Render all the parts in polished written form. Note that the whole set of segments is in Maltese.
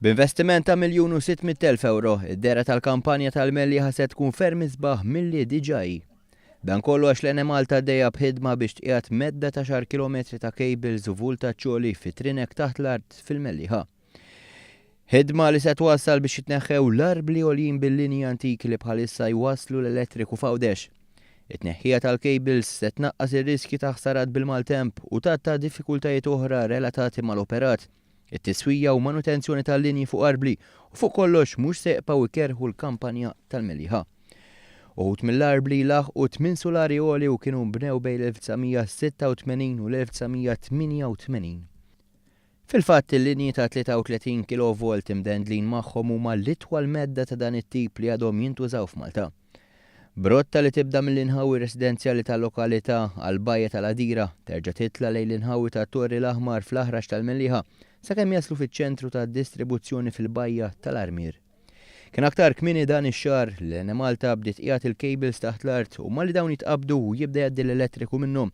B'investiment ta' 1,600,000 ewro, id-dehra tal-kampanja tal-Mellieħa se tkun ferm isbaħ milli diġà hi. Dan kollu għax l-Enemalta għaddejja b'ħidma biex tqiegħed medda ta' xar kilometri ta' cables u vultaġġ għoli fi trinek taħt l-art fil-Mellieħa. Ħidma li se twassal biex jitneħħew l-arbli għoljin bil-linji antiki li bħalissa jwasslu l-elettriku f'Għawdex. It-tneħħija tal-cables se tnaqqas ir-riskji ta' ħsarat bil-maltemp u tgħatta diffikultajiet oħra relatati mal-operat, it-tiswija u manutenzjoni tal-linji fuq arbli u fuq kollox mhux se jibqgħu jkerrħu l-kampanja tal-Mellieħa. Uħud mill-arbli laħqu tminn sulari għoli u kienu nbnew bejn l-1986 u l-1988. Fil-fatt, il-linji ta' 33 kilovolt imdendlin magħhom huma l-itwal medda ta' dan it-tip li għadhom jintużaw f'Malta. B'rotta li tibda mill-inħawi residenzjali tal-lokalità għall-Bajja tal-Għadira, terġa' titla' lejn l-inħawi tat-Torri l-Aħmar fl-Aħrax tal-Mellieħa sakemm jaslu fiċ-ċentru ta' distribuzzjoni fil-Bajja tal-Armier. Kien aktar kmieni dan ix-xahar li l-Enemalta bdiet tqiegħed il-cables taħt l-art u malli dawn jitqabbdu u jibda jgħaddi l-elettriku minnhom,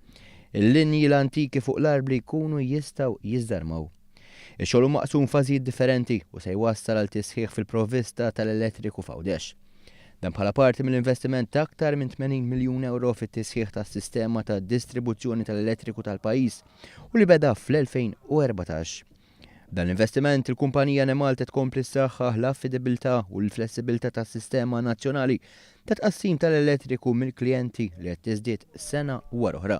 il-linji l-antiki fuq l-arbli jkunu jistgħu jiżżarmaw. Ix-xogħol hu maqsum f'fażijiet differenti u se jwassal għal tisħiħ fil-provvista tal-elettriku f'Għawdex. Dan bħala parti mill-investiment ta' aktar minn 80 miljun ewro fit-tisħiħ tas-sistema ta' distribuzzjoni tal-elettriku tal-pajjiż u li beda fl-2014. B'dan l-investiment, il-kumpanija Enemalta tkompli ssaħħaħ l-affidabilità u l-flessibilità tas-sistema nazzjonali ta' tqassim tal-elettriku mill-klijenti li qed tiżdied sena wara oħra.